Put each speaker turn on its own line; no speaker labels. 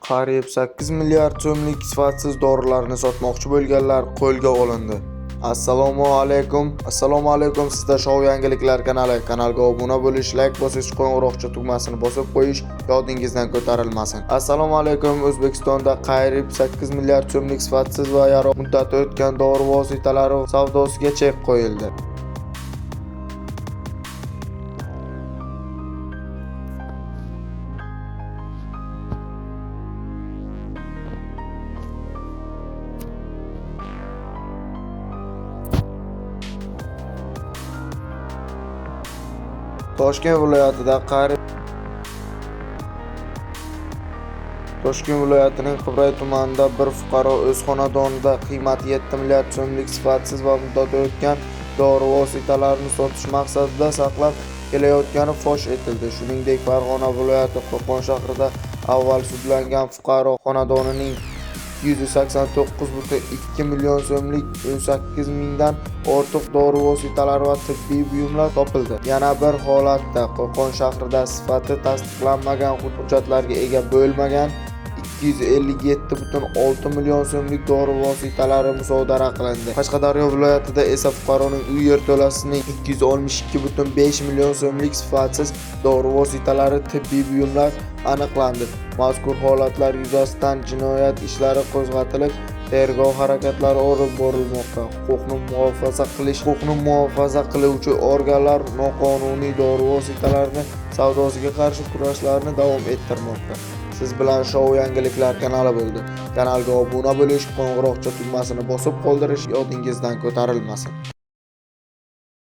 Qariyb 8 milliard so'mlik sifatsiz dorilarni sotmoqchi bo'lganlar qo'lga olindi. Assalomu alaykum. Assalomu alaykum. Sizda Shou yangiliklar kanali. Kanalga obuna bo'lish, like bosish, qo'ng'iroqcha tugmasini bosib qo'yish yodingizdan ko'tarilmasin. Assalomu alaykum. O'zbekistonda qariyb 8 milliard so'mlik sifatsiz va yaroq muddati o'tgan dori vositalari savdosiga chek qo'yildi. Toshkent viloyatida qariyb Toshkent viloyatining Qibray tumanida bir fuqaro o'z xonadonida qiymati 7 milliard so'mlik sifatsiz va muddati o'tgan dori vositalarini sotish maqsadida saqlab kelayotgani fosh etildi. Shuningdek, Farg'ona viloyati Qo'qon shahrida avval sudlangan fuqaro xonadonining 289,2 million so'mlik 18 mingdan ortiq dori vositalari va tibbiy buyumlar topildi. Yana bir holatda Qo'qon shahrida sifati tasdiqlanmagan hujjatlarga ega bo'lmagan 257,6 million so'mlik dori vositalari musodara qilindi. Qashqadaryo viloyatida esa fuqaroning uy yerto'lasining 262,5 million so'mlik sifatsiz dori vositalari, tibbiy buyumlar aniqlandi. Mazkur holatlar yuzasidan jinoyat ishlari qo'zg'atilib, tergov harakatlari olib borilmoqda. Huquqni muhofaza qiluvchi organlar noqonuniy dori vositalarini savdosiga qarshi kurashlarni davom ettirmoqda. Siz bilan Shou yangiliklar kanali bo'ldi. Kanalga obuna bo'lish, qo'ng'iroqcha tugmasini bosib qoldirish yodingizdan ko'tarilmasin.